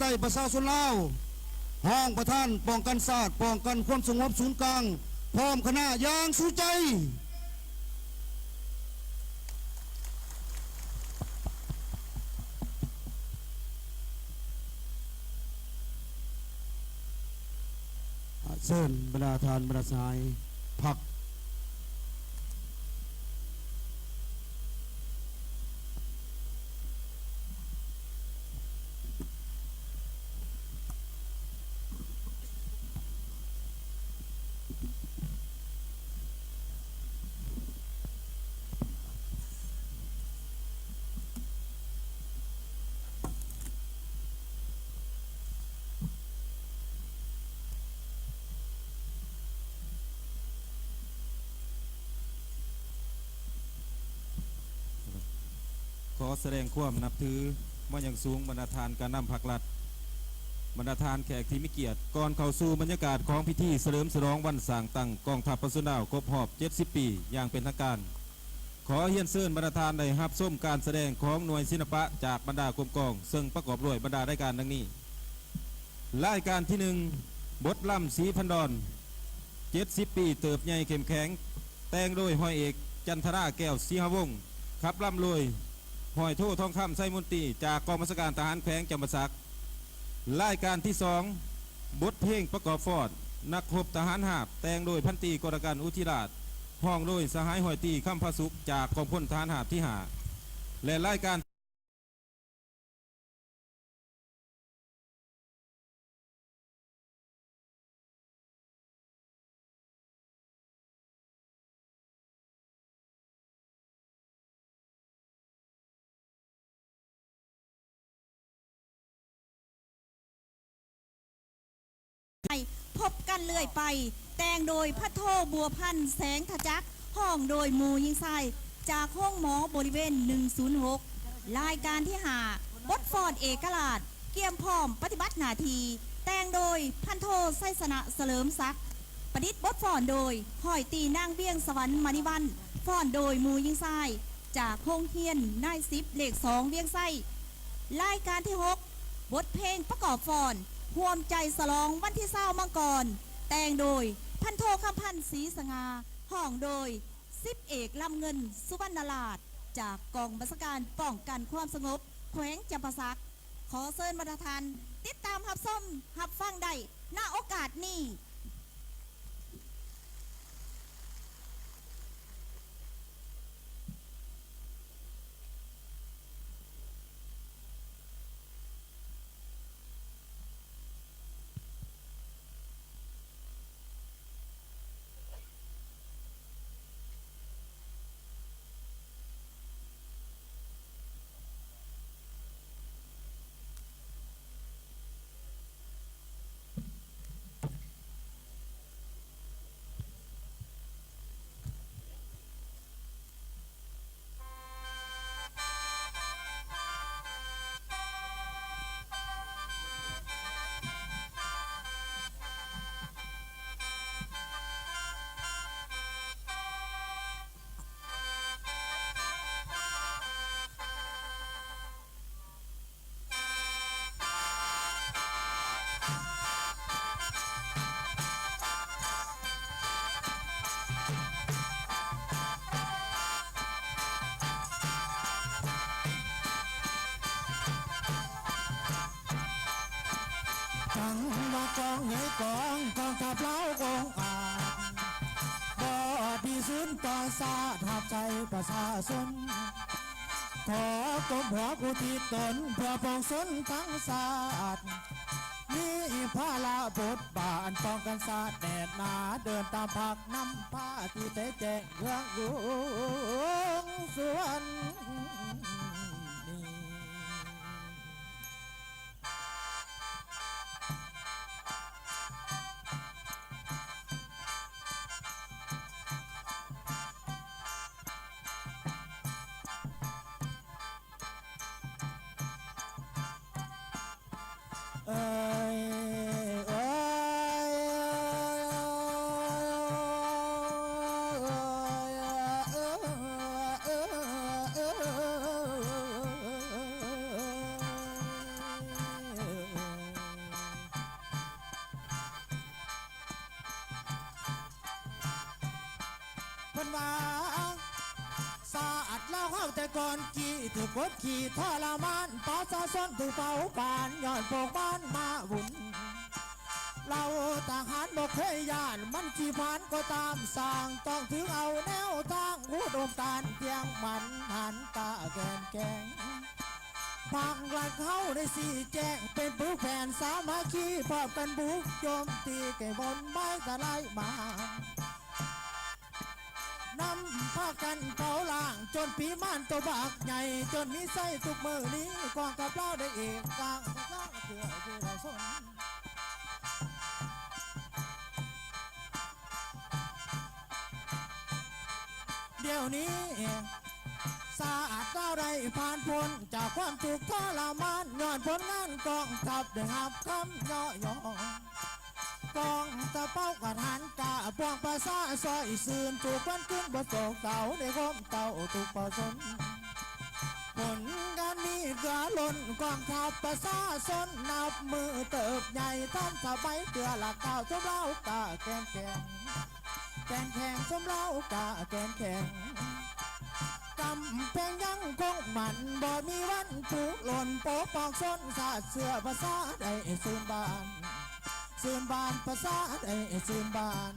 ໃຕ້ປະຊາຊົນລາວ, ຮອງປະທານປ້ອງກັນຊາດ ປ້ອງກັນຄວາມສະຫງົບສູນກາງ ພ້ອມຄະນະຢ່າງສຸດໃຈ. ເຊີນບັນດາທ່ານ ບັນດາສະຫາຍພັກ. ຂໍສະແດງຄວາມນັບຖືມາຢ່າງສູງ ບັນດາທ່ານການນຳພັກລັດ, ບັນດາທ່ານແຂກທີ່ມີກຽດ, ກ່ອນເຂົ້າສູ່ບັນຍາກາດຂອງພິທີສະເຫຼີມສະຫຼອງວັນສ້າງຕັ້ງກອງທັບປະຊາຊົນລາວຄົບຮອບເຈັດສິບປີຢ່າງເປັນທາງການ, ຂໍຮຽນເຊີນບັນດາທ່ານໄດ້ຮັບຊົມການສະແດງຂອງໜ່ວຍສິລະປະຈາກບັນດາກົມກອງ, ເຊິ່ງປະກອບດ້ວຍບັນດາລາຍການດັ່ງນີ້. ລາຍການທີໜຶ່ງ ບົດລຳສີພັນດອນ ເຈັດສິບປີເຕີບໃຫຍ່ເຂັ້ມແຂງ, ແຕ່ງໂດຍຮ້ອຍເອກ ຈັນທະລາ ແກ້ວສີຫະວົງ, ຂັບລຳໂດຍ ຮ້ອຍໂທ ທອງຄຳ ໄຊມົນຕີ ຈາກກອງບັນຊາການທະຫານແຂວງຈຳປາສັກ. ລາຍການທີສອງ ບົດເພງປະກອບຟ້ອນ ນັກຮົບທະຫານຮາບ, ແຕ່ງໂດຍພັນຕີ ກໍລະກັນ ອຸທິລາດ, ຮ້ອງໂດຍສະຫາຍຮ້ອຍຕີ ຄຳພາສຸກ ຈາກກອງພົນທະຫານຮາບທີຫ້າ ແລະ ລາຍການ ໃຫ້ພົບກັນເລື້ອຍໄປ, ແຕ່ງໂດຍພັນໂທ ບົວພັນ ແສງທະຈັກ, ຮ້ອງໂດຍໝູ່ຍິງຊາຍ ຈາກໂຮງໝໍບໍລິເວນໜຶ່ງສູນຫົກ. ລາຍການທີຫ້າ ບົດຟ້ອນເອກະລາດ ກຽມພ້ອມປະຕິບັດໜ້າທີ່, ແຕ່ງໂດຍພັນໂທ ໄຊຊະນະ ສະເຫຼີມສັກ, ປະດິດບົດຟ້ອນໂດຍຮ້ອຍຕີ ນາງ ວຽງສະຫວັນ ມະນີວັນ, ຟ້ອນໂດຍໝູ່ຍິງຊາຍ ຈາກໂຮງຮຽນນາຍສິບ ເລກສອງ ວຽງໄຊ. ລາຍການທີຫົກ ບົດເພງປະກອບຟ້ອນ ຮ່ວມໃຈສະຫຼອງວັນທີຊາວ ມັງກອນ, ແຕ່ງໂດຍພັນໂທ ຄຳພັນ ສີສະຫງ່າ, ຮ້ອງໂດຍສິບເອກ ລຳເງິນ ສຸວັນນະລາດ ຈາກກອງບັນຊາການປ້ອງກັນຄວາມສະຫງົບແຂວງຈຳປາສັກ. ຂໍເຊີນບັນດາທ່ານຕິດຕາມຮັບຊົມຮັບຟັງໄດ້ ນະໂອກາດນີ້. ຕັ້ງວ່າກອງເອີຍກອງ ກອງທັບລາວອົງອາດ ບໍລິສຸດຕໍ່ຊາດ ຮັບໃຊ້ປະຊາຊົນ. ຂໍກົ້ມຫົວອຸທິດຕົນເພື່ອປວງຊົນທັງຊາດ ມີພາລະບົດບາດປ້ອງກັນຊາດແໜ້ນໜາ ເດີນຕາມພັກນຳພາທີ່ແທ້ແຈ້ງເມືອງຫຼວງສວນນີ້. ເອີຍ ເອີຍ. ວ່າ ຊາດລາວເຮົາແຕ່ກ່ອນກີ້ ຖືກກົດຂີ່ທໍລະມານ ປະຊາຊົນຖືກເຜົາຜານ ຍ້ອນພວກມັນມາວຸ່ນ ເຫຼົ່າທະຫານບໍ່ເຄີຍຢ້ານ ມັນຂີ້ຜານກໍຕາມຊ່າງ ຕ້ອງຖືເອົາແນວທາງອຸດົມການ ພຽງໝັ້ນຫັນກາແກ່ນແຂງ ພັກລັດເຮົາໄດ້ຊີ້ແຈງ ເປັນປຶກແຜ່ນສາມັກຄີ ພ້ອມກັນບຸກໂຈມຕີ ແກ່ມົນໄມ້ຕະໄລມາ ນຳພາກັນເຜົາລ້າງ ຈົນປີມານໂຕບັກໃຫຍ່ ຈົນມີໄຊທຸກມື້ນີ້ ກອງທັບລາວໄດ້ເອກກາງ ເພື່ອເພື່ອປະຊາຊົນ ດຽວນີ້ ຊາດລາວໄດ້ຜ່ານພົ້ນຈາກຄວາມທຸກທໍລະມານ ຍ້ອນຜົນງານກອງທັບໄດ້ຮັບຄຳຍໍ້ຍໍ ກອງທັບເຮົາກະທະຫານກາ ປວງປະຊາຊ່ອຍຊື່ນ ທຸກວັນຄືນບໍ່ໂສກເສົ້າ ໄດ້ໂຮມເຕົ້າທຸກປະຊົນ ຜົນງານມີເກືອລົ້ນ ກອງທັບປະຊາຊົນນັບມື້ເຕີບໃຫຍ່ ທັນສະໄໝເທື່ອລະກ້າວ ຊົມລາວກະແກ່ນແຂງ ແກ່ນແຂງ ຊົມລາວກະແກ່ນແຂງ ກຳແພງຍັງຄົງໝັ້ນ ບໍ່ມີວັນຜຸຫຼົ່ນ ປົກປ້ອງຊົນຊາດເຊື້ອປະຊາໄດ້ຊື່ນບານ ຊື່ນບານ ປະຊາໄດ້ຊື່ນບານ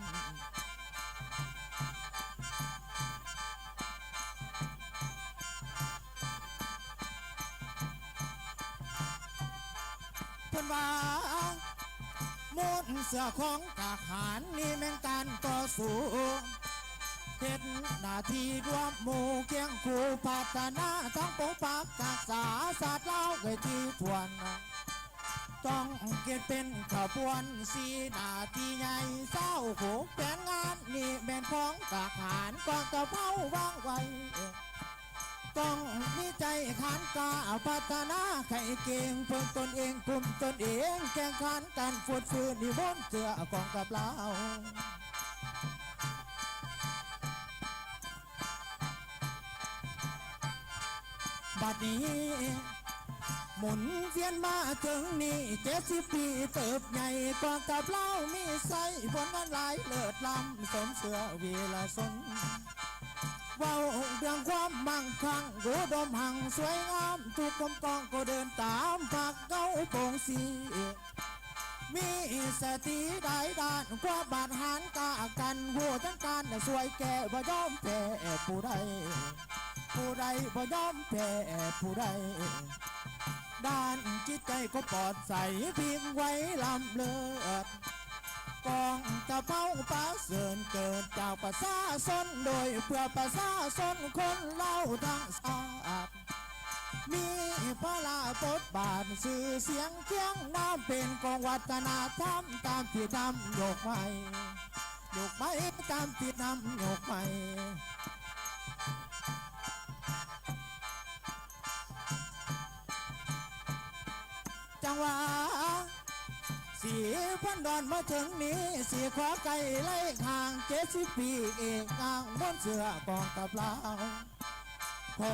ເພິ່ນວ່າ ມູນເຊື້ອຂອງທະຫານນີ້ແມ່ນການຕໍ່ສູ້ ເຮັດໜ້າທີ່ຮ່ວມໝູ່ຄຽງຄູ່ ພັດທະນາທັງປົກປັກຮັກສາຊາດລາວໃຫ້ຖີ່ຖ້ວນ ຕ້ອງເຮັດເປັນຂະບວນ ຊີ້ໜ້າທີ່ໃຫຍ່ຊາວຫົກ ແຜນງານນີ້ແມ່ນຂອງທະຫານ ກອງທັບເຮົາວາງໄວ້ ຕ້ອງມີໃຈຂານກ້າ ພັດທະນາໃຫ້ເກັ່ງ ເພິ່ງຕົນເອງ ກຸ້ມຕົນເອງ ແຂ່ງຂັນກັນຟົດຟື້ນ ນິມົນເຊື້ອກອງທັບລາວ ບັດນີ້ ໝູນວຽນມາເຖິງນີ້ ເຈັດສິບປີເຕີບໃຫຍ່ ກອງທັບລາວມີໄຊ ຜົນງານຫຼາຍເລີດລ້ຳ ສົມເຊື້ອວີລະຊົນ ເວົ້າເລື່ອງຄວາມມັ່ງຄັ່ງ ອຸດົມຮັ່ງສວຍງາມ ທຸກກົມກອງກໍເດີນຕາມພັກເຮົາປົງສີ ມີສະຕິໄດ້ດ້ານ ຄວາມອາດຫານກ້າກັນ ຮູ້ທັນການຊ່ວຍແກ້ ບໍ່ຍອມແພ້ຜູ້ໃດ ຜູ້ໃດບໍ່ຍອມແພ້ຜູ້ໃດ ດ້ານຈິດໃຈກໍປອດໃສ ພິງໄວລ້ຳເລີດ ກອງທັບເຮົາປະເສີນເກີດຈາກປະຊາຊົນ ໂດຍເພື່ອປະຊາຊົນຄົນລາວທັງຊາດ ມີພາລະບົດບາດຊື່ສຽງຄຽງນາມ ເປັນກອງວັດທະນະທຳຕາມທີ່ທຳຍົກໄວ້ ຍົກໄວ້ຕາມທີ່ທຳຍົກໄວ້ ຈັ່ງວ່າ ສີພັນດອນມາເຖິງນີ້ ສີຂໍໄກໄລ່ຫ່າງ ເຈັດສິບປີເອກອ້າງ ມົນເຊື້ອກອງທັບລາວ ຂໍ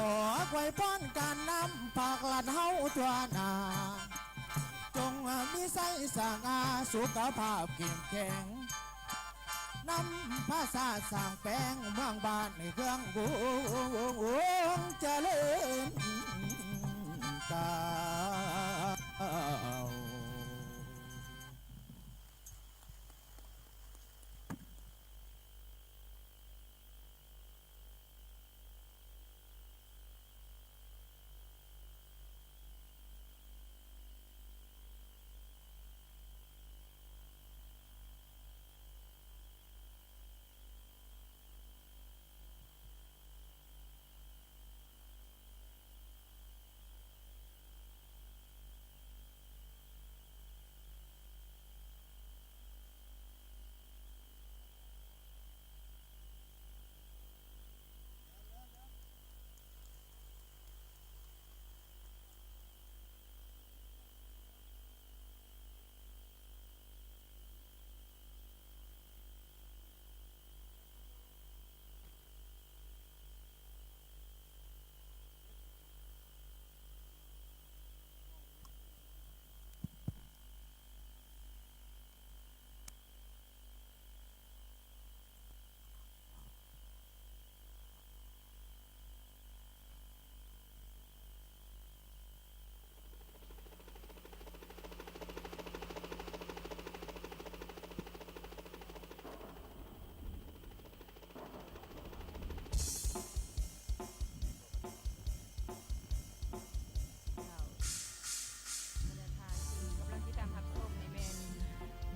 ອວຍພອນການນຳພັກລັດເຮົາທົ່ວໜ້າ ຈົ່ງມີໄຊສະຫງ່າ ສຸຂະພາບເຂັ້ມແຂງ ນຳພາຊາດສ້າງແປງ ເມືອງບ້ານໃຫ້ເຄືອງວົງຈະເລີນກ້າວ.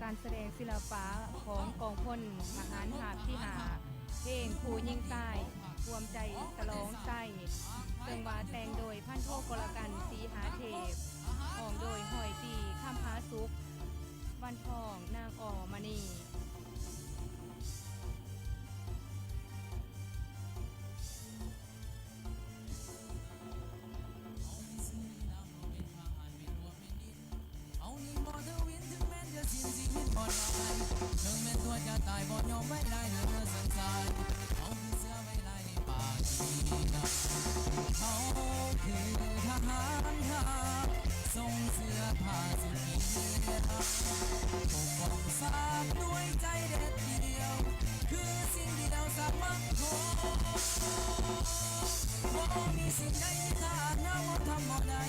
ການສະແດງສິລະປະຂອງກອງພົນທະຫານຮາບທີຫ້າ ເພງຜູ້ຍິງຕາຍ ພວມໃຈສະຫຼອງໄຊ ເຊິ່ງວ່າແຕ່ງໂດຍພັນໂທ ກໍລະກັນ ສີຫາເທບ, ຮ້ອງໂດຍ ຮ້ອຍຕີ ຄຳຜາສຸກ, ວັນທອງ ນາງ ອ ມະນີ. ເຮົານີ້ບໍ່ທະວິນ ເຖິງແມ່ນຈະສິ້ນຊີວິດບໍ່ຫຼາຍ ເຖິງແມ່ນຕົວຈະຕາຍ ບໍ່ຍອມໄວ້ລາຍເຮືອສັງສານ ເຮົາຄືເສືອໄວ້ລາຍໃນປ່າ ເຮົາຄືທະຫານຮາບ ຊົງເສື້ອຜ້າສຸດເກຍ ປົກປ້ອງຊາດດ້ວຍໃຈເດັດດ່ຽວ ຄືສິ່ງດຽວສາມັດຄົງ ບໍ່ມີສິ່ງໃດທີ່ຕ້ານເຮົາທຳບໍ່ໄດ້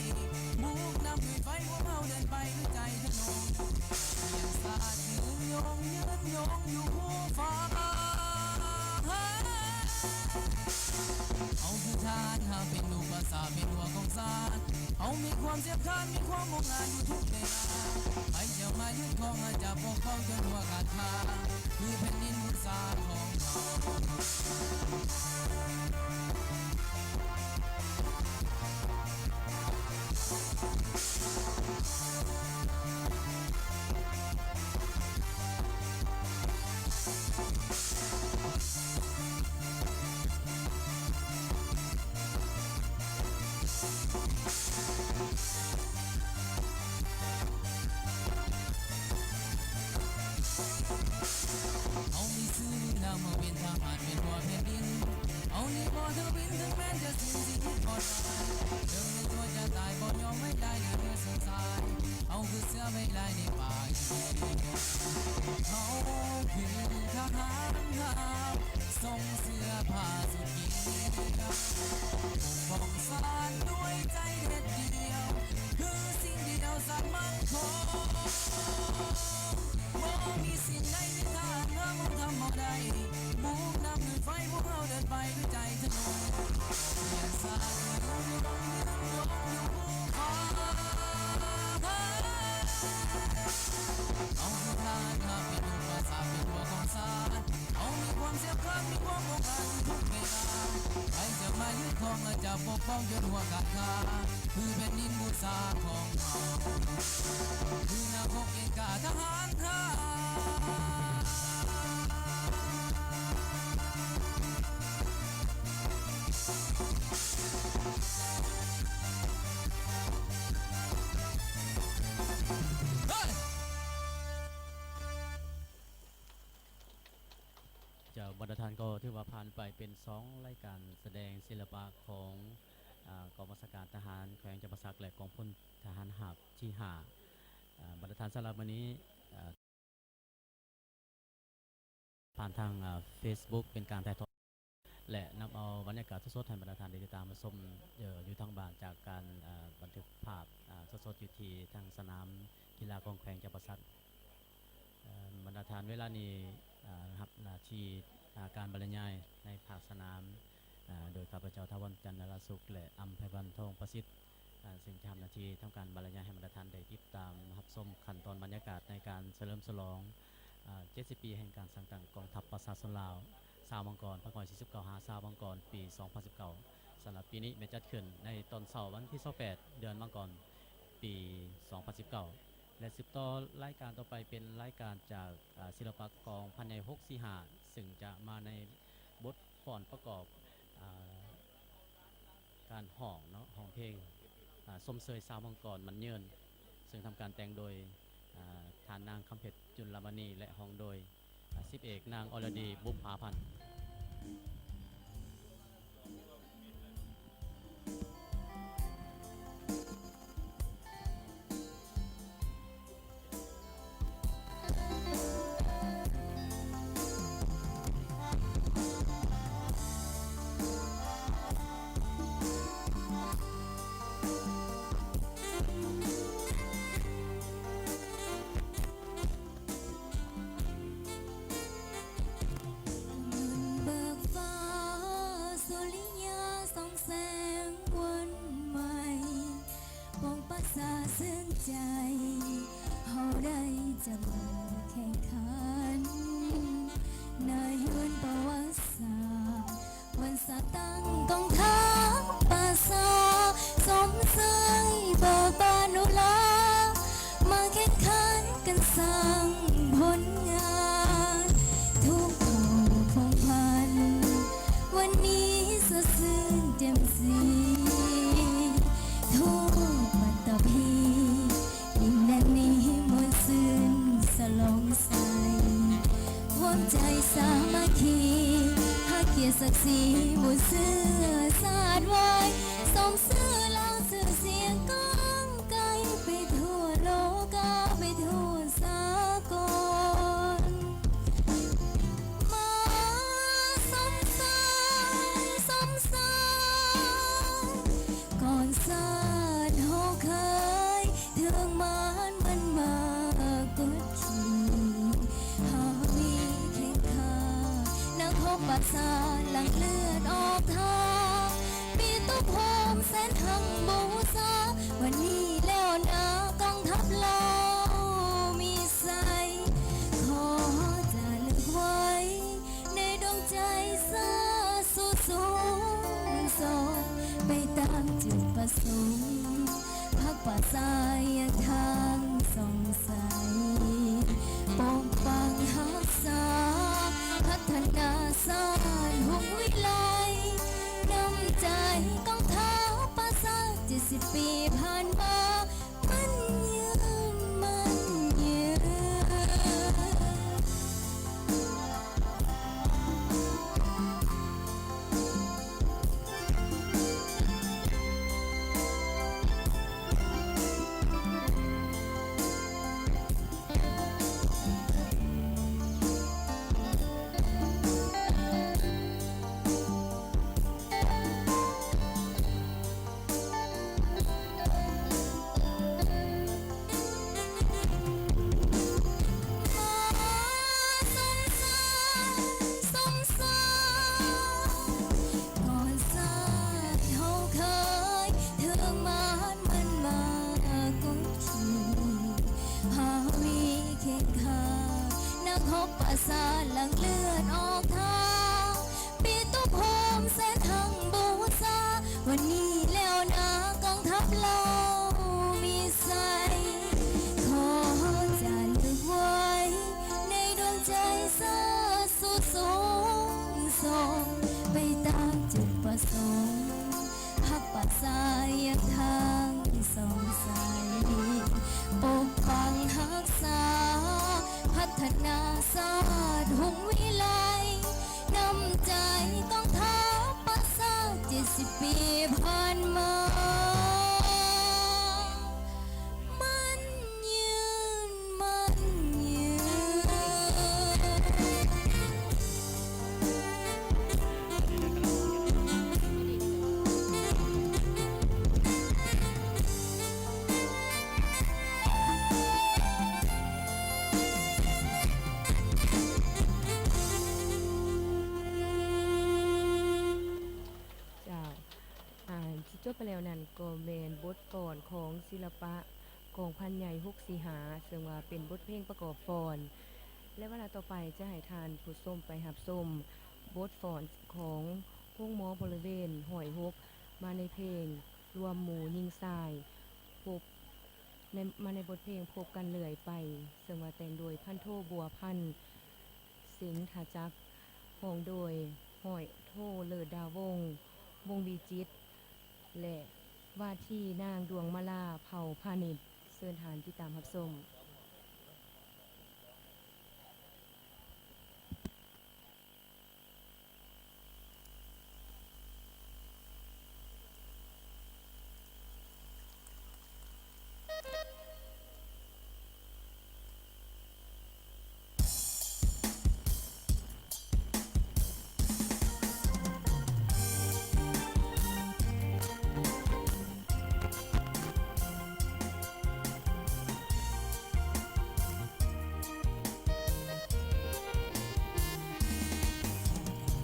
ບຸກນຳດ້ວຍໄຟ ພວກເຮົາເດີນໄປດ້ວຍໃຈທະນົງ ຊາດຍືນຍົງ ຍືນຍົງຢູ່ຄູ່ຟ້າ ເຮົາຄືທະຫານຫາກ ເປັນລູກພາສາ ເປັນຫົວຂອງຊາດ ເຮົາມີຄວາມສຽບຂານ ມີຄວາມມຸ່ງອາດຢູ່ທຸກເວລາ ໃຜຈະມາຍຶດຄອງ ອາດຈະປົກປ້ອງຈົນຫົວຂາດຄາ ຄືແຜ່ນດິນບຸນສາຂອງເຮົາ. ເຮົາມີຊື່ນາມວ່າເປັນທະຫານ ເປັນຫົວແຜ່ນດິນ ເຮົານີ້ບໍ່ທະວິນ ເຖິງແມ່ນຈະສິ້ນຊີວິດບໍ່ຕາຍ ເຖິງແມ່ນຕົວຈະຕາຍ ບໍ່ຍອມໄວ້ລາຍເຮືອສັງສານ ເຮົາຄືເສືອໄວ້ລາຍໃນປ່າ ເຮົາຄືທະຫານຮາບ ຊົງເສື້ອຜ້າສຸດເກຍ ປົກປ້ອງຊາດດ້ວຍໃຈເດັດດ່ຽວ ຄືສິ່ງດຽວສາມັດຄົງ ບໍ່ມີສິ່ງໃດທີ່ຕ້ານເຮົາທຳບໍ່ໄດ້ ບຸກນຳດ້ວຍໄຟ ພວກເຮົາເດີນໄປດ້ວຍໃຈທະນົງ ເຮົາຄືທະຫານ ເຮົາເປັນລູກພາສາ ເປັນຫົວຂອງຊາດ ເຮົາມີຄວາມສຽບຂານ ມີຄວາມອົກອາດຢູ່ທຸກເວລາ ໃຜຈະມາຍຶດຄອງ ແລະ ຈະປົກປ້ອງຈົນຫົວຂາດຄາ ຄືແຜ່ນດິນບຸນສາຂອງເຮົາ ຄືນາກົກເກງກາທະຫານເຮົາ. ເຈົ້າ ບັນດາທ່ານ ກໍຖືວ່າຜ່ານໄປເປັນສອງລາຍການສະແດງສິລະປະຂອງ ອາ ກອງບັນຊາການທະຫານແຂວງຈຳປາສັກ ແລະ ກອງພົນທະຫານຮາບທີຫ້າ ອາ ບັນດາທ່ານ ສຳລັບມື້ນີ້ ອາ ຜ່ານທາງ ອາ ເຟສບຸກ ເປັນການຖ່າຍທອດ ແລະ ນຳເອົາບັນຍາກາດສົດໆ ໃຫ້ບັນດາທ່ານໄດ້ຕິດຕາມຮັບຊົມ ເອີ ຢູ່ທາງບ້ານ ຈາກການ ອາ ບັນທຶກພາບ ອາ ສົດໆ ຢູ່ທີ່ທາງສະໜາມກິລາຂອງແຂວງຈຳປາສັກ. ເອີ ບັນດາທ່ານ ເວລານີ້ ອາ ຮັບໜ້າທີ່ ອາ ການບັນລະຍາຍໃນພາກສະໜາມ ອາ ໂດຍຂ້າພະເຈົ້າ ຖາວອນ ຈັນນະລາສຸກ ແລະ ອຳໄພວັນ ທອງປະສິດ ອາ ເຊິ່ງຈະຮັບໜ້າທີ່ທຳການບັນລະຍາຍໃຫ້ບັນດາທ່ານໄດ້ຕິດຕາມຮັບຊົມຂັ້ນຕອນບັນຍາກາດໃນການສະເຫຼີມສະຫຼອງ ອາ ເຈັດສິບປີແຫ່ງການສ້າງຕັ້ງກອງທັບປະຊາຊົນລາວ ຊາວມັງກອນ ພັນເກົ້າຮ້ອຍສີ່ສິບເກົ້າ ຫາ ຊາວມັງກອນ ປີສອງພັນສິບເກົ້າ ສຳລັບປີນີ້ແມ່ນຈັດຂຶ້ນໃນຕອນເຊົ້າວັນທີຊາວແປດ ເດືອນມັງກອນ ປີສອງພັນສິບເກົ້າ ແລະ ສືບຕໍ່ລາຍການຕໍ່ໄປເປັນລາຍການຈາກ ອາ ສິລະປະກອງພັນໃຫຍ່ ຫົກສີ່ຫ້າ ເຊິ່ງຈະມາໃນບົດຟ້ອນປະກອບ ອາ ການຮ້ອງເນາະ ຮ້ອງເພງ ອາ ຊົມເຊີຍຊາວມັງກອນໝັ້ນຍືນ ເຊິ່ງທຳການແຕ່ງໂດຍ ອາ ທ່ານນາງ ຄຳເພັດ ຈຸນລະມະນີ ແລະ ຮ້ອງໂດຍ ອາ ສິບເອກ ນາງ ອອລະດີ ບຸບຜາພັນ. ຈະມາແຂ່ງຂັນໃນຮຸ່ນປະຫວັດສາດ ວັນສະຕັ້ງກອງທັບປະຊາ ຊົມເຊີຍເບີກບານໂນລາ ມາແຂ່ງຂັນກັນສ້າງຜົນງານ ທຸກເຜົ່າພົງພັນ ວັນນີ້ສະຊື່ນແຈ່ມສີ ທົ່ວປັດຕະພີ ດິນແດນນີ້ມ່ວນຊື່ນສະຫຼອງໃສ ຮວມໃຈສາມັກຄີ ຮັກກຽດສັກສີ ບຸນເຊື້ອຊາດໄວ້ ສົມຊື່ລາຊື່ສຽງກ້ອງໄກ ໄປທົ່ວໂລກາ ໄປທົ່ວສາກົນ ມາສົມສາຍ ສົມສາຍ ກ່ອນຊາດເຮົາເຄີຍ ເຖິງມານມັນມາກົດຂີ່ ຫາກມີແຂ່ງຂັນ ນັກຮົບປະຊາຫຼັ່ງເລືອດອອກທາງ ປີຕຸກໂຮມແສນຮັ່ງບູຊາ ວັນນີ້ແລ້ວນາກອງທັບລາວມີໄຊ ຂໍຈາລຶກໄວ້ ໃນດວງໃຈຊາດສູ່ສູງສົ່ງ ໄປຕາມຈຸດປະສົງ ພັກປະຊາຍັງທັງສ່ອງໃສ ປົກປັກຮັກສາ ພັດທະນາຊາດຮຸ່ງວິໄລ ນ້ຳໃຈກອງທັບປະຊາ ເຈັດສິບປີຜ່ານມາ ມັນຍືນ ມັນຍືນ. ສາດຫຼັ່ງເລືອດອອກທາງ ປີຕຸກໂຮມແສນຮັ່ງບູຊາ ວັນນີ້ແລ້ວນາກອງທັບລາວມີໄຊ ຂໍຈາລຶກໄວ້ ໃນດວງໃຈຊາດສູ່ສູງສົ່ງ ໄປຕາມຈຸດປະສົງ ພັກປະຊາຍັງທັງສ່ອງໃສ ປົກປັກຮັກສາ ພັດທະນາຊາດຮຸ່ງວິໄລ ນ້ຳໃຈກອງທັບປະຊາ ເຈັດສິບປີຜ່ານມາ ມັນຍືນ ມັນຍືນ. ເຈົ້າ ອ່າ ທີ່ຈົບໄປແລ້ວນັ້ນກໍແມ່ນບົດຟ້ອນຂອງສິລະປະ ກອງພັນໃຫຍ່ຫົກສີ່ຫ້າ ເຊິ່ງວ່າເປັນບົດເພງປະກອບຟ້ອນ ແລະ ເວລາຕໍ່ໄປຈະໃຫ້ທ່ານຜູ້ຊົມໄປຮັບຊົມບົດຟ້ອນຂອງໂຮງໝໍບໍລິເວນຮ້ອຍຫົກ ມາໃນເພງລວມໝູ່ຍິງຊາຍ ພົບ ໃນ ມາໃນບົດເພງພົບກັນເລື້ອຍໄປ ເຊິ່ງວ່າແຕ່ງໂດຍພັນໂທ ບົວພັນ ສິງທະຈັກ ຮ້ອງໂດຍຮ້ອຍໂທ ເລີດດາວົງ ວົງວິຈິດ ແລະ ວ່າທີ່ນາງ ດວງມາລາ ເຜົ່າພານິດ. ເຊີນທ່ານຕິດຕາມຮັບຊົມ.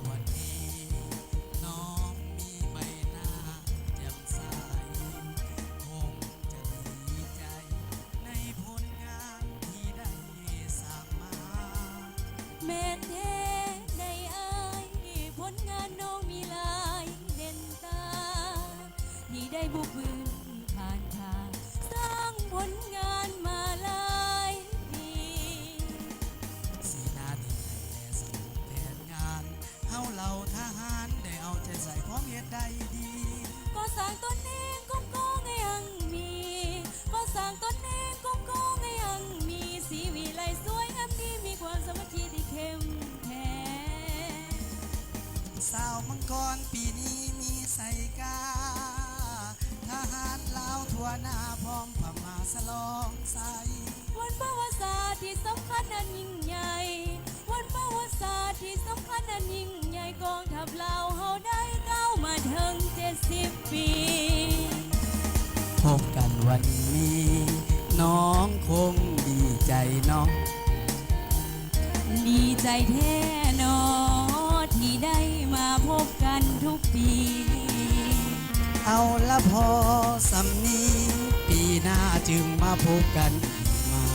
ວັນນີ້ນ້ອງມີໃບໜ້າແຈ່ມໃສ ຄົງຈະດີໃຈ ຜູ້ບືນຜ່ານທາງ ສ້າງຜົນງານມາຫຼາຍປີ. ເສນາທິກໄດ້ແລະສ້າງແຜນງານ ເຮົາເຫຼົ່າທະຫານໄດ້ເອົາໃຈໃສ່ ພ້ອມເຮັດໄດ້ດີ. ກໍ່ສ້າງຕົນເອງ ຄຸ້ມຄອງໃຫ້ຮັ່ງມີ ກໍ່ສ້າງຕົນເອງ ຄຸ້ມຄອງໃຫ້ຮັ່ງມີ ສີວິໄລສວຍງາມດີ ມີຄວາມສາມັກຄີທີ່ເຂັ້ມແຂງ. ຊາວມັງກອນປີນີ້ມີໄຊກາ ທະຫານລາວທົ່ວໜ້າ ພ້ອມພະມ້າສະຫຼອງໄຊ. ວັນປະຫວັດສາດທີ່ສຳຄັນອັນຍິ່ງໃຫຍ່ ວັນປະຫວັດສາດທີ່ສຳຄັນອັນຍິ່ງໃຫຍ່ ກອງທັບລາວເຮົາໄດ້ກ້າວມາເຖິງເຈັດສິບປີ. ພົບກັນວັນນີ້ ນ້ອງຄົງດີໃຈເນາະ. ດີໃຈແທ້ເນາະ ທີ່ໄດ້ມາພົບກັນທຸກປີ. ເອົາລະພໍສ່ຳນີ້ ປີໜ້າຈຶ່ງມາພົບກັນອີກໃໝ່.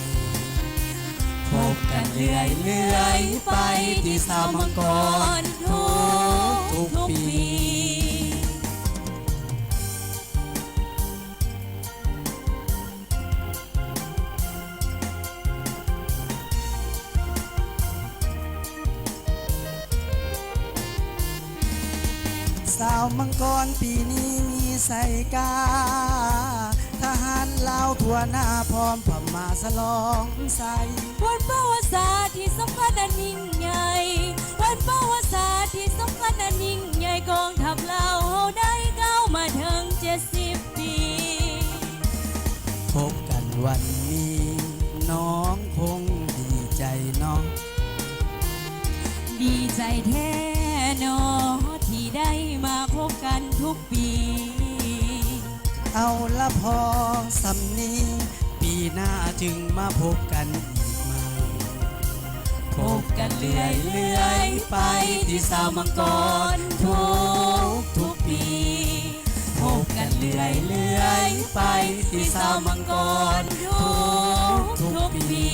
ພົບກັນເລື້ອຍໆໄປ ທີ່ຊາວມັງກອນທຸກໆປີ. ຊາວມັງກອນປີນີ້ມີໄຊກາ ທະຫານລາວທົ່ວໜ້າ ພ້ອມພະມ້າສະຫຼອງໄຊ. ວັນປະຫວັດສາດທີ່ສຳຄັນອັນຍິ່ງໃຫຍ່ ວັນປະຫວັດສາດທີ່ສຳຄັນອັນຍິ່ງໃຫຍ່ ກອງທັບລາວເຮົາໄດ້ກ້າວມາເຖິງເຈັດສິບປີ. ພົບກັນວັນນີ້ ນ້ອງຄົງດີໃຈເນາະ. ດີໃຈແທ້ເນາະ ທີ່ໄດ້ມາພົບກັນທຸກປີ. ເອົາລະພໍສ່ຳນີ້ ປີໜ້າຈຶ່ງມາພົບກັນອີກໃໝ່. ພົບກັນເລື້ອຍໆໄປ ທີ່ຊາວມັງກອນທຸກໆປີ. ພົບກັນເລື້ອຍໆໄປ ທີ່ຊາວມັງກອນທຸກໆປີ.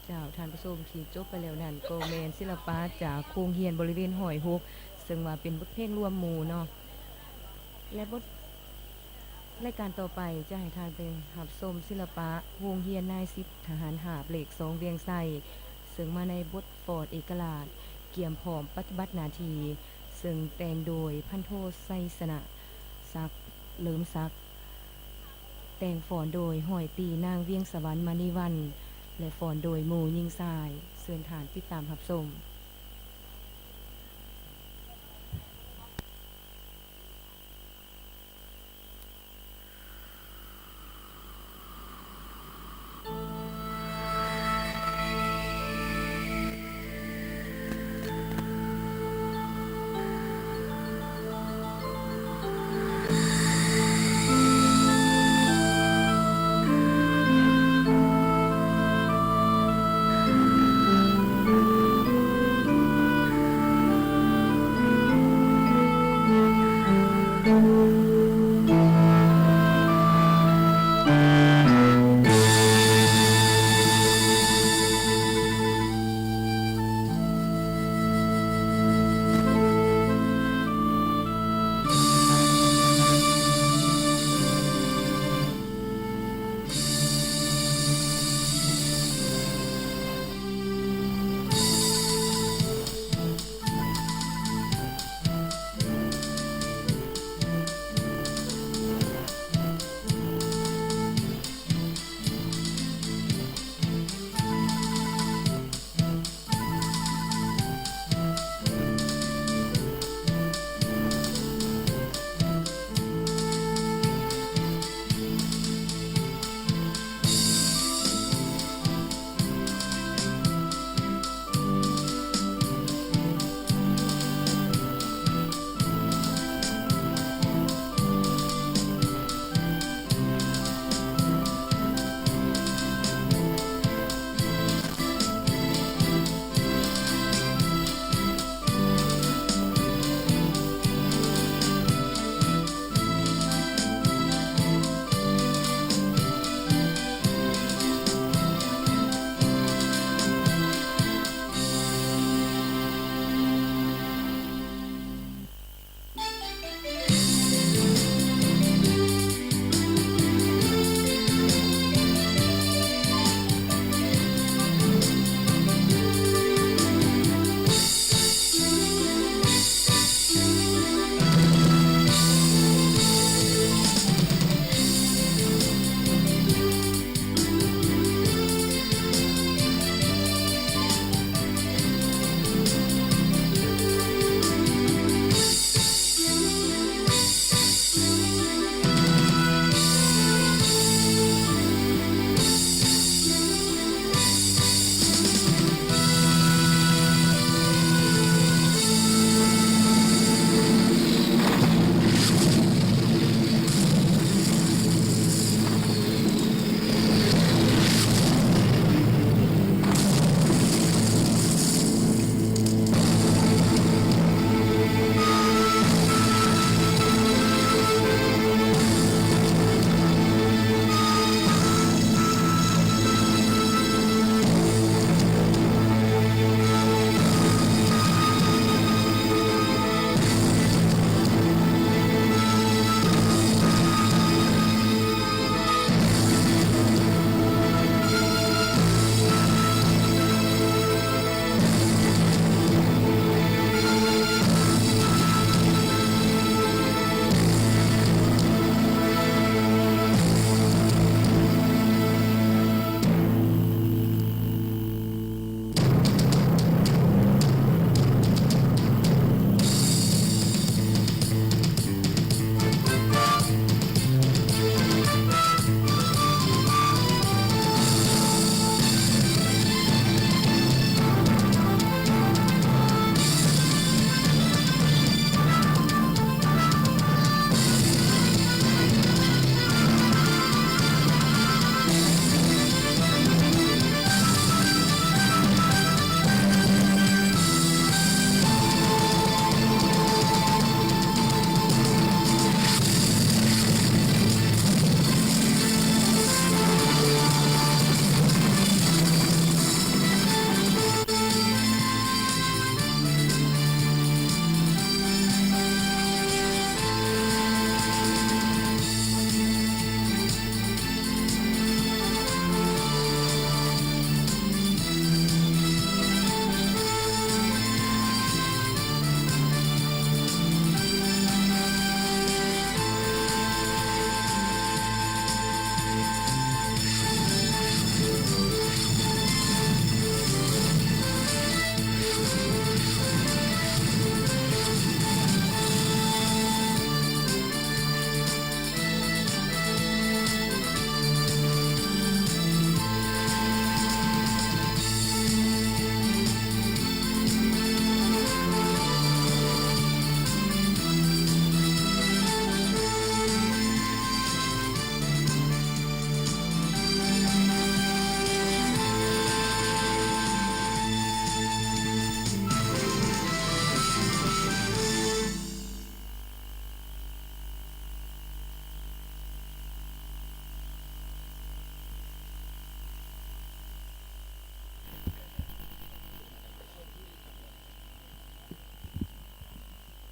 ເຈົ້າ ທ່ານຜູ້ຊົມ ທີ່ຈົບໄປແລ້ວນັ້ນ ກໍແມ່ນສິລະປະຈາກໂຮງຮຽນບໍລິເວນຮ້ອຍຫົກ ເຊິ່ງວ່າເປັນບົດເພງລວມໝູ່ເນາະ ແລະ ບົດ ລາຍການຕໍ່ໄປຈະໃຫ້ທ່ານໄປຮັບຊົມສິລະປະໂຮງຮຽນນາຍສິບທະຫານຫາບເລກສອງວຽງໄຊ ເຊິ່ງມາໃນບົດຟອດເອກະລາດ ກຽມພ້ອມປະຕິບັດໜ້າທີ່ ເຊິ່ງແຕ່ງໂດຍພັນໂທ ໄຊຊະນະສັກ ເຫຼີມສັກ, ແຕ່ງຟ້ອນໂດຍຮ້ອຍຕີນາງ ວຽງສະຫວັນ ມະນີວັນ ແລະ ຟ້ອນໂດຍໝູ່ຍິງຊາຍ. ເຊີນທ່ານຕິດຕາມຮັບຊົມ.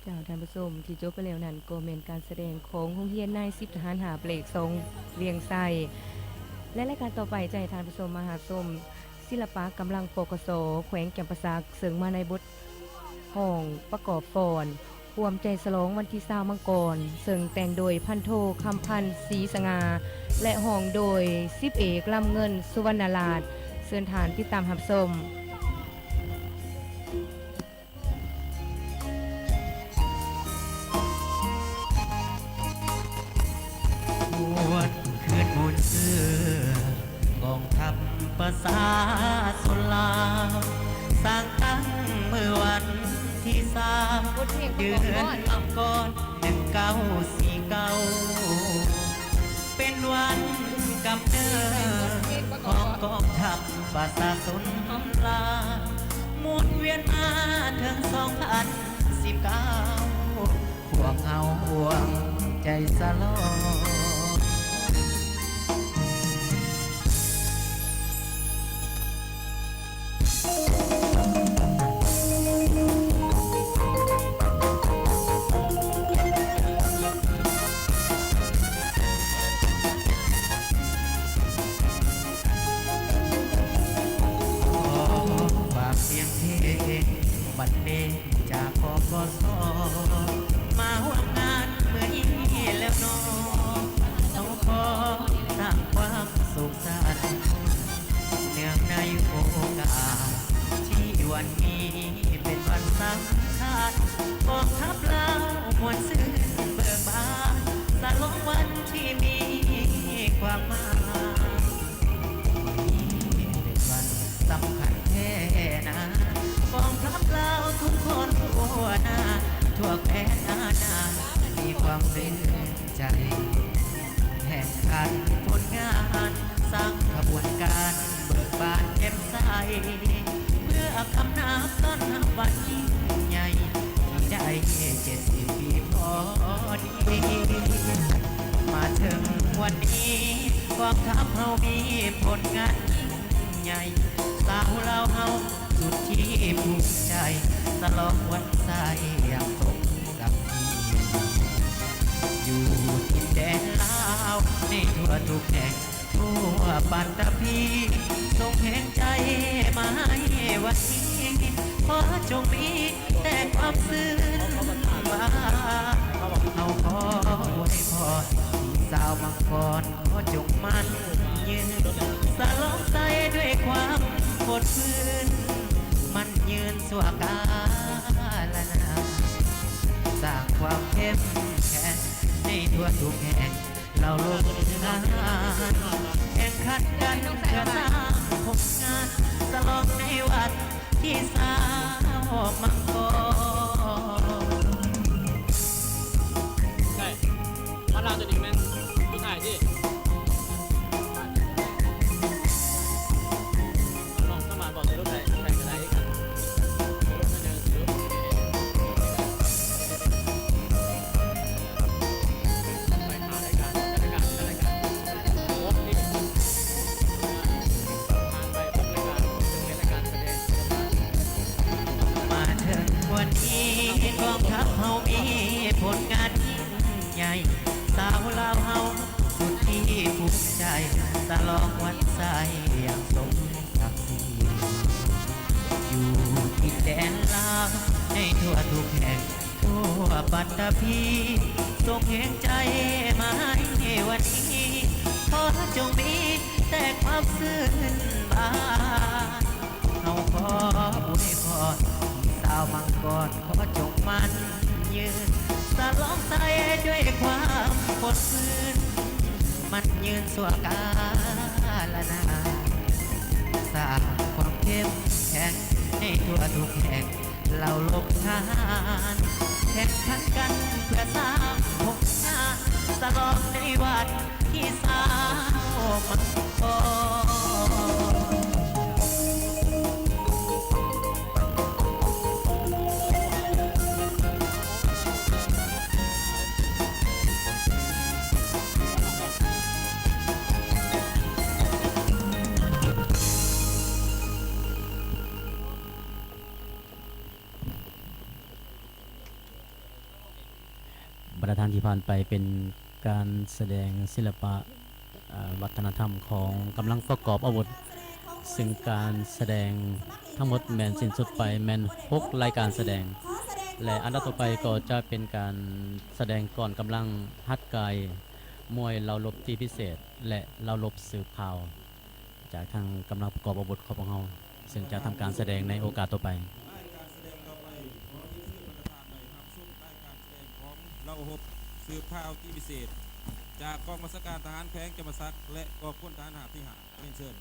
ເຈົ້າ ທ່ານຜູ້ຊົມ ທີ່ຈົບໄປແລ້ວນັ້ນ ກໍແມ່ນການສະແດງຂອງໂຮງຮຽນນາຍສິບທະຫານຫາບເລກສອງ ວຽງໄຊ ແລະ ລາຍການຕໍ່ໄປຈະໃຫ້ທ່ານຜູ້ຊົມມາຮັບຊົມ ສິລະປະກຳລັງ ປກສ ແຂວງຈຳປາສັກ ເຊິ່ງມາໃນບົດຮ້ອງປະກອບຟ້ອນ ຮ່ວມໃຈສະຫຼອງວັນທີຊາວມັງກອນ ເຊິ່ງແຕ່ງໂດຍພັນໂທ ຄຳພັນ ສີສະຫງ່າ ແລະ ຮ້ອງໂດຍສິບເອກ ລຳເງິນ ສຸວັນນະລາດ. ເຊີນທ່ານຕິດຕາມຮັບຊົມ. ຫວນຄືນໝູ່ເຊື້ອ ກອງທັບປະຊາຊົນລາວ ສ້າງຕັ້ງເມື່ອວັນທີສາມ ເດືອນມັງກອນ ໜຶ່ງເກົ້າສີ່ເກົ້າ ເປັນວັນກຳເນີດຂອງກອງທັບປະຊາຊົນລາວ ໝູນວຽນມາເຖິງສອງພັນສິບເກົ້າ ພວກເຮົາຮ່ວມໃຈສະຫຼອງ. ຂໍຝາກສຽງເພງບັນເລງຈາກ ປກສ ມາຮ່ວມງານມື້ນີ້ແລ້ວເນາະ ເຮົາຂໍສ້າງຄວາມສຸກສັນ ເນື່ອງໃນໂອກາດທີ່ວັນນີ້ເປັນວັນສຳຄັນ ກອງທັບລາວມ່ວນຊື່ນເບີກບານ ສະຫຼອງວັນທີ່ມີຄວາມໝາຍ. ມື້ນີ້ເປັນວັນສຳຄັນແທ້ນາ ກອງທັບລາວທຸກຄົນທົ່ວໜ້າ ທົ່ວແຄວ້ນອານາ ມີຄວາມເປັນ ໃຈ ແຂ່ງຂັນຜົນງານ ສ້າງຂະບວນການເບີກບານແຈ່ມໃສ ເພື່ອອຳນາບຕ້ອນຮັບວັນຍິ່ງໃຫຍ່ ທີ່ໄດ້ເຈັດສິບປີພໍດີ ມາເຖິງວັນນີ້ ກອງທັບເຮົາມີຜົນງານຍິ່ງໃຫຍ່ ຊາວລາວເຮົາສຸດທີ່ພູມໃຈ ສະຫຼອງວັນໄຊຢ່າງສົມ ກັບທີ່ຢູ່ດິນແດນລາວ ໃນທົ່ວທຸກແຫ່ງ ທົ່ວປັດຕະພີ ສົ່ງແຮງໃຈມາໃຫ້ວັນນີ້ ຂໍຈົ່ງມີແຕ່ຄວາມຊື່ນບານ ເຮົາຂໍອວຍພອນ ທີ່ຊາວມັງກອນ ຂໍຈົ່ງໝັ້ນຍືນ ສະຫຼອງໄຊດ້ວຍຄວາມອົດຟື້ນ ໝັ້ນຍືນຊົ່ວກາລະນານ ສ້າງຄວາມເຂັ້ມແຂງໃນທົ່ວທຸກແຫ່ງ ເຫຼົ່າລົງງານ ແຂ່ງຂັນກັນເພື່ອສ້າງຜົນງານ ສະຫຼອງໃນວັນທີຊາວມັງກອນ. ໃຊ່ ມາລາວຕົວນີ້ແມ່ນຜູ້ຊາຍຕິ ມາເຖິງວັນນີ້ ກອງທັບເຮົາມີຜົນງານ ໃຫຍ່ ຊາວລາວເຮົາສຸດທີ່ພູມໃຈ ສະຫຼອງວັນໄຊຢ່າງສົມສັກສີ ຢູ່ດິນແດນລາວໃນທົ່ວທຸກແຫ່ງ ທົ່ວປັດຕະພີ ສົ່ງແຮງໃຈມາໃຫ້ວັນນີ້ ຂໍຈົ່ງມີແຕ່ຄວາມຊື່ນບານ ເຮົາຂໍອວຍພອນ ທີ່ຊາວມັງກອນ ຂໍຈົ່ງໝັ້ນຍືນ ສະຫຼອງໄຊດ້ວຍຄວາມອົດຟື້ນ ໝັ້ນຍືນຊົ່ວກາລະນານ ສ້າງຄວາມເຂັ້ມແຂງໃນທົ່ວທຸກແຫ່ງ ເຫຼົ່າລົງທະຫານ ແຂ່ງຂັນກັນເພື່ອສ້າງຜົນງານ ສະຫຼອງໃນວັນ ທີ່ຊາວມັງກອນ. ລະທ່ານທີ່ຜ່ານໄປເປັນການສະແດງສິລະປະ ເອີ ວັດທະນະທຳຂອງກຳລັງປະກອບອາວຸດ, ຊຶ່ງການສະແດງທັງໝົດແມ່ນສິ້ນສຸດໄປແມ່ນຫົກລາຍການສະແດງ ແລະ ອັນດັບຕໍ່ໄປກໍຈະເປັນການສະແດງກອນກຳລັງຫັດກາຍມວຍເຫຼົ່າລົບຕີພິເສດ ແລະ ເຫຼົ່າລົບສືບຂ່າວ ຈາກທາງກຳລັງປະກອບອາວຸດຂອງພວກເຮົາ ເຊິ່ງຈະທຳການສະແດງໃນໂອກາດຕໍ່ໄປ. ລາຍການສະແດງຕໍ່ໄປ ຂໍຮຽນເຊີນບັນດາທ່ານໄດ້ຮັບຊົມລາຍການສະແດງຂອງເຫຼົ່າຮົບສືບຂ່າວຕີພິເສດ ຈາກກອງບັນຊາການທະຫານແຂວງຈຳປາສັກ ແລະ ກອງພົນທະຫານຮາບທີຫ້າ. ຮຽນເຊີນ.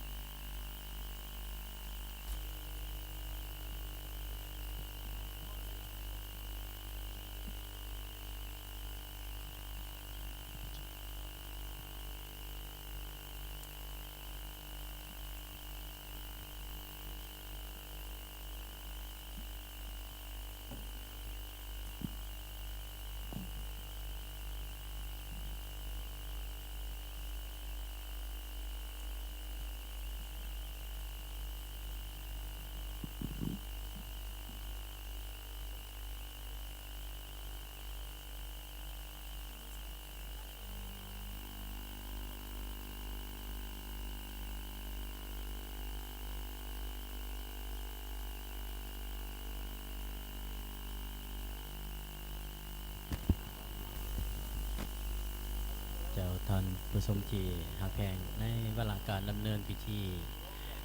ເຈົ້າ ທ່ານຜູ້ຊົມທີ່ຮັກແພງ, ໃນວາລະການດຳເນີນພິທີ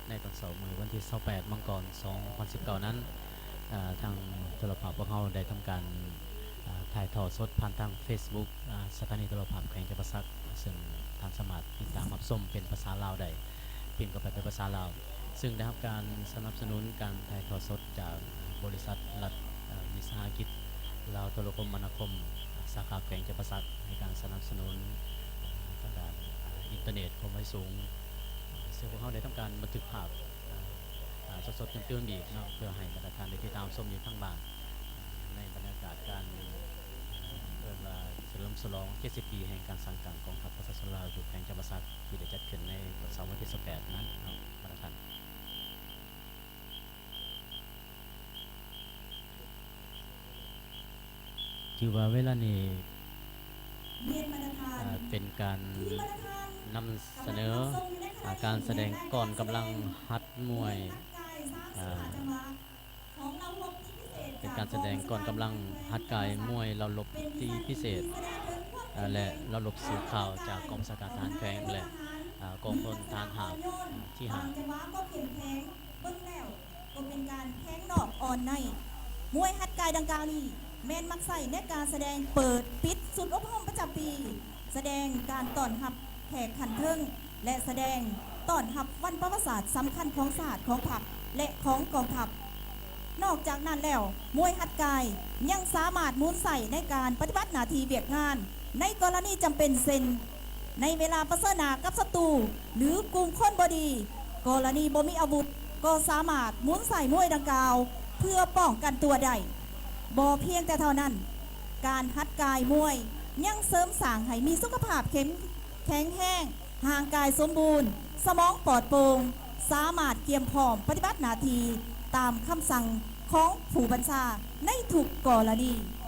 ໃນຕອນເຊົ້າມື້ວັນທີຊາວແປດ ມັງກອນ ສອງພັນສິບເກົ້ານັ້ນ, ເອີ ທາງໂທລະພາບພວກເຮົາໄດ້ທຳການ ເອີ ຖ່າຍທອດສົດຜ່ານທາງເຟສບຸກ ເອີ ສະຖານີໂທລະພາບແຂວງຈຳປາສັກ, ເຊິ່ງທ່ານສາມາດຕິດຕາມຮັບຊົມເປັນພາສາລາວໄດ້, ພິມເຂົ້າໄປເປັນພາສາລາວ, ເຊິ່ງໄດ້ຮັບການສະໜັບສະໜູນການຖ່າຍທອດສົດຈາກບໍລິສັດລັດ ເອີ ວິສາຫະກິດລາວໂທລະຄົມມະນາຄົມ ສາຂາແຂວງຈຳປາສັກ ໃຫ້ການສະໜັບສະໜູນ ເອີ ທາງດ້ານ ເອີ ອິນເຕີເນັດຄວາມໄວສູງ, ເຊິ່ງພວກເຮົາໄດ້ທຳການບັນທຶກພາບ ເອີ ເອີ ສົດໆຕື່ນໆອີກເນາະ ເພື່ອໃຫ້ບັນດາທ່ານໄດ້ຕິດຕາມຊົມຢູ່ທາງບ້ານ ໃນບັນຍາກາດການ ເອີ້ນວ່າສະເຫຼີມສະຫຼອງເຈັດສິບປີແຫ່ງການສ້າງຕັ້ງກອງທັບປະຊາຊົນລາວຢູ່ແຂວງຈຳປາສັກ ທີ່ໄດ້ຈັດຂຶ້ນໃນວັນເສົາວັນທີຊາວແປດນັ້ນເນາະ ບັນດາທ່ານ. ຖືວ່າເວລານີ້ ເປັນການນຳສະເໜີ ການສະແດງກອນກຳລັງຫັດມວຍ ເປັນການສະແດງກອນກຳລັງຫັດກາຍມວຍເຫຼົ່າລົບຕີພິເສດ ແລະ ເຫຼົ່າລົບສືບຂ່າວຈາກກອງບັນຊາການທະຫານແຂວງ ແລະ ກອງພົນທະຫານຮາບທີຫ້າ. ເບິ່ງແລ້ວກໍເປັນການແທງນອກອ່ອນໃນ. ມວຍຫັດກາຍດັ່ງກ່າວນີ້ ແມ່ນມັກໃຊ້ໃນການສະແດງເປີດປິດຊຸດອົບຮົມປະຈຳປີ, ສະແດງການຕ້ອນຮັບແຂກຂັ້ນເທິງ ແລະ ສະແດງຕ້ອນຮັບວັນປະຫວັດສາດສຳຄັນຂອງຊາດ, ຂອງພັກ ແລະ ຂອງກອງທັບ. ນອກຈາກນັ້ນແລ້ວ, ມວຍຫັດກາຍຍັງສາມາດໝູນໃຊ້ໃນການປະຕິບັດໜ້າທີ່ວຽກງານ ໃນກໍລະນີຈຳເປັນ ເຊັ່ນ ໃນເວລາປະເຊີນໜ້າກັບສັດຕູ ຫຼື ກຸ່ມຄົນບໍ່ດີ, ກໍລະນີບໍ່ມີອາວຸດ ກໍສາມາດໝູນໃຊ້ມວຍດັ່ງກ່າວເພື່ອປ້ອງກັນຕົວໄດ້. ບໍ່ພຽງແຕ່ເທົ່ານັ້ນ, ການຫັດກາຍມວຍຍັງເສີມສ້າງໃຫ້ມີສຸຂະພາບເຂັ້ມ ແຂງແຮງ, ຮ່າງກາຍສົມບູນ, ສະໝອງປອດໂປ່ງ, ສາມາດກຽມພ້ອມປະຕິບັດໜ້າທີ່ຕາມຄຳສັ່ງຂອງຜູ້ບັນຊາໃນທຸກກໍລະນີ. ເ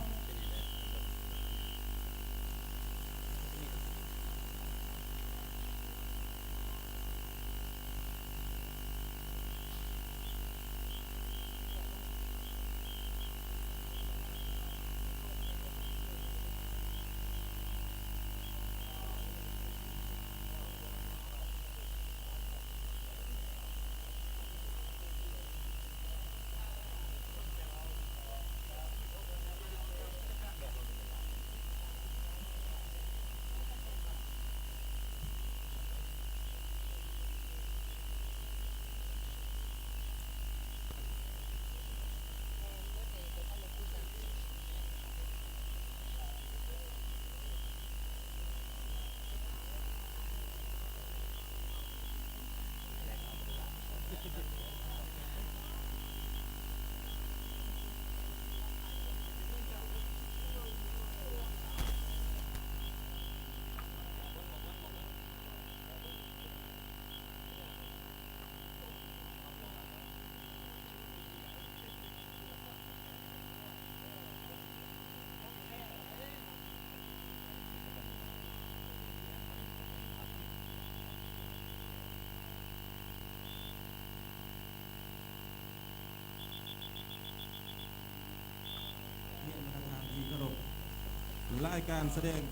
ລາຍການສະແດງ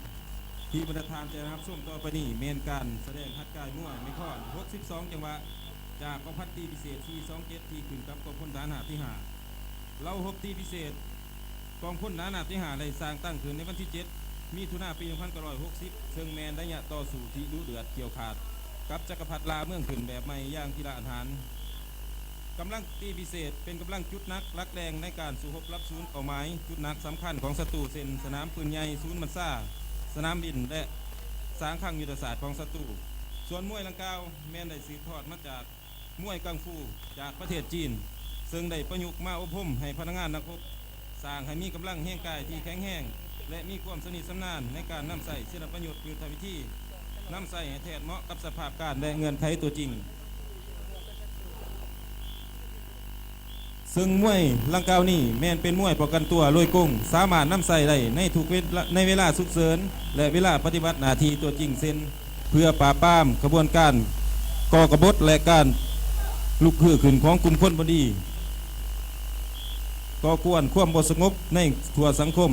ທີ່ບັນດາທ່ານຈະໄດ້ຮັບຊົມຕໍ່ໄປນີ້ ແມ່ນການສະແດງຫັດກາຍມວຍໃນຄອນຫົກສິບສອງຈັງຫວະ ຈາກກອງພັນຕີພິເສດສີ່ສອງເຈັດ ທີ່ຂຶ້ນກັບກອງພົນທະຫານຮາບທີຫ້າ. ເຫຼົ່າຮົບຕີພິເສດກອງພົນທະຫານຮາບທີຫ້າ ໄດ້ສ້າງຕັ້ງຂຶ້ນໃນວັນທີເຈັດ ມິຖຸນາ ປີໜຶ່ງພັນເກົ້າຮ້ອຍຫົກສິບ ເຊິ່ງແມ່ນໄລຍະຕໍ່ສູ້ທີ່ດຸເດືອດກ່ຽວຂາດກັບຈັກກະພັດລ່າເມືອງຂຶ້ນແບບໃໝ່ຢ່າງທີລະອັນຫານ. ກຳລັງຕີພິເສດເປັນກຳລັງຈຸດໜັກຫຼັກແຫຼ່ງໃນການສູ້ຮົບລັບສູນເປົ້າໝາຍຈຸດໜັກສຳຄັນຂອງສັດຕູ ເຊັ່ນ ສະໜາມປືນໃຫຍ່, ສູນບັນຊາ, ສະໜາມບິນ ແລະ ສາງຄັງຍຸດທະສາດຂອງສັດຕູ. ສ່ວນມວຍດັ່ງກ່າວແມ່ນໄດ້ສືບທອດມາຈາກມວຍກັງຟູຈາກປະເທດຈີນ, ເຊິ່ງໄດ້ປະຍຸກມາອົບຮົມໃຫ້ພະນັກງານນັກຮົບ ສ້າງໃຫ້ມີກຳລັງແຮງກາຍທີ່ແຂງແຮງ ແລະ ມີຄວາມຊຳນິຊຳນານໃນການນຳໃຊ້ສິລະປະຍຸດຍຸດທະວິທີ, ນຳໃຊ້ໃຫ້ແທດເໝາະກັບສະພາບການ ແລະ ເງື່ອນໄຂຕົວຈິງ. ເຊິ່ງມວຍດັ່ງກ່າວນີ້ແມ່ນເປັນມວຍປ້ອງກັນຕົວໂດຍກົງ, ສາມາດນຳໃຊ້ໄດ້ໃນທຸກເວລາ, ໃນເວລາສຸກເສີນ ແລະ ເວລາປະຕິບັດໜ້າທີ່ຕົວຈິງ, ເຊັ່ນ ເພື່ອປາບປາມຂະບວນການກໍ່ກະບົດ ແລະ ການລຸກຮືຂຶ້ນຂອງກຸ່ມຄົນບໍ່ດີ, ກໍ່ກວນຄວາມບໍ່ສະຫງົບໃນທົ່ວສັງຄົມ.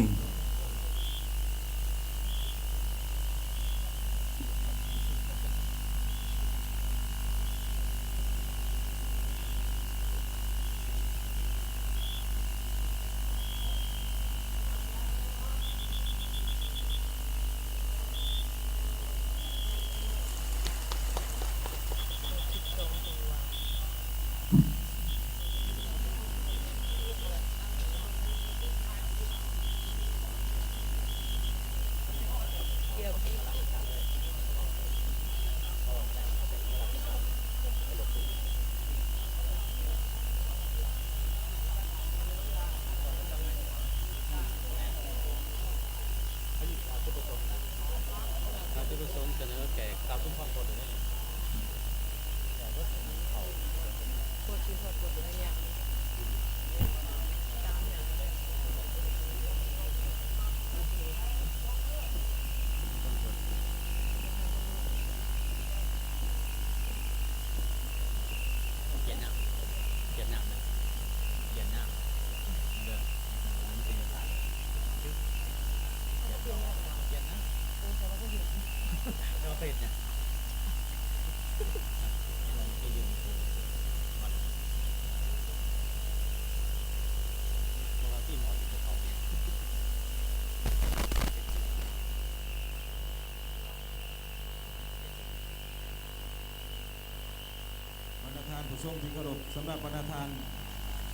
ບັນດາທ່ານຜູ້ຊົມທີ່ເຄົາລົບ, ສຳລັບບັນດາທ່ານ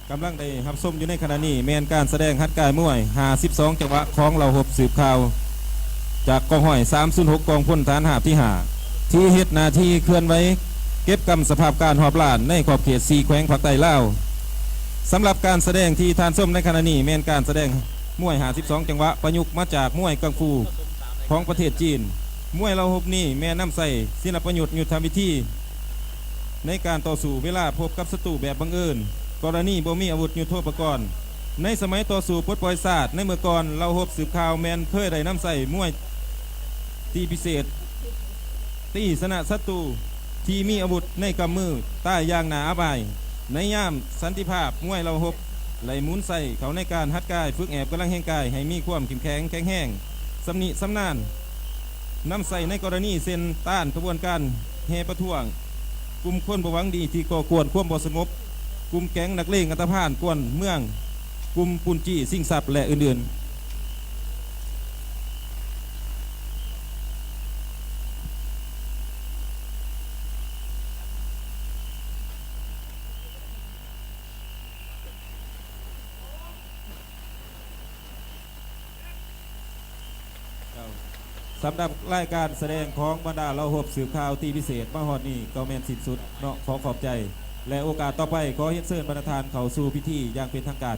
ກຳລັງໄດ້ຮັບຊົມຢູ່ໃນຂະນະນີ້ ແມ່ນການສະແດງຫັດກາຍມວຍຫ້າສິບສອງຈັງຫວະຂອງເຫຼົ່າຮົບສືບຂ່າວ ຈາກກອງຮ້ອຍສາມສູນຫົກ ກອງພົນທະຫານຮາບທີຫ້າ ທີ່ເຮັດໜ້າທີ່ເຄື່ອນໄຫວເກັບກຳສະພາບການຮອບລ້ານໃນຂອບເຂດສີ່ແຂວງພາກໃຕ້ລາວ. ສຳລັບການສະແດງທີ່ທ່ານຊົມໃນຂະນະນີ້ ແມ່ນການສະແດງມວຍຫ້າສິບສອງຈັງຫວະ ປະຍຸກມາຈາກມວຍກັງຟູຂອງປະເທດຈີນ. ມວຍເຫຼົ່າຮົບນີ້ແມ່ນນຳໃຊ້ສິລະປະຍຸດຍຸດທະວິທີ ໃນການຕໍ່ສູ້ເວລາພົບກັບສັດຕູແບບບັງເອີນ, ກໍລະນີບໍ່ມີອາວຸດຍຸດໂທປະກອນ. ໃນສະໄໝຕໍ່ສູ້ປົດປ່ອຍຊາດໃນເມື່ອກ່ອນ, ເຫຼົ່າຮົບສືບຂ່າວແມ່ນເຄີຍໄດ້ນຳໃຊ້ມວຍຕີພິເສດ ຕີຊະນະສັດຕູທີ່ມີອາວຸດໃນກຳມືຕາຍຢ່າງໜ້າອັບອາຍ. ໃນຍາມສັນຕິພາບ, ມວຍເຫຼົ່າຮົບໄດ້ໝູນໃຊ້ເຂົ້າໃນການຫັດກາຍຝຶກແອບກຳລັງແຮງກາຍໃຫ້ມີຄວາມເຂັ້ມແຂງແຂງແຮງ, ຊຳນິຊຳນານ. ນຳໃຊ້ໃນກໍລະນີເຊັ່ນ ຕ້ານຂະບວນການແຫ່ປະທ້ວງ, ກຸ່ມຄົນບໍ່ຫວັງດີທີ່ກໍ່ກວນຄວາມບໍ່ສະຫງົບ, ກຸ່ມແກັງນັກເລງອັນຕະພານກວນເມືອງ, ກຸ່ມປຸ້ນຈີ້ຊິງຊັບ ແລະ ອື່ນໆ. ສຳລັບລາຍການສະແດງຂອງບັນດາເຫຼົ່າຮົບສືບຂ່າວຕີພິເສດມາຮອດນີ້ກໍແມ່ນສິ້ນສຸດເນາະ. ຂໍຂອບໃຈ ແລະ ໂອກາດຕໍ່ໄປ ຂໍຮຽນເຊີນບັນດາທ່ານເຂົ້າສູ່ພິທີຢ່າງເປັນທາງການ.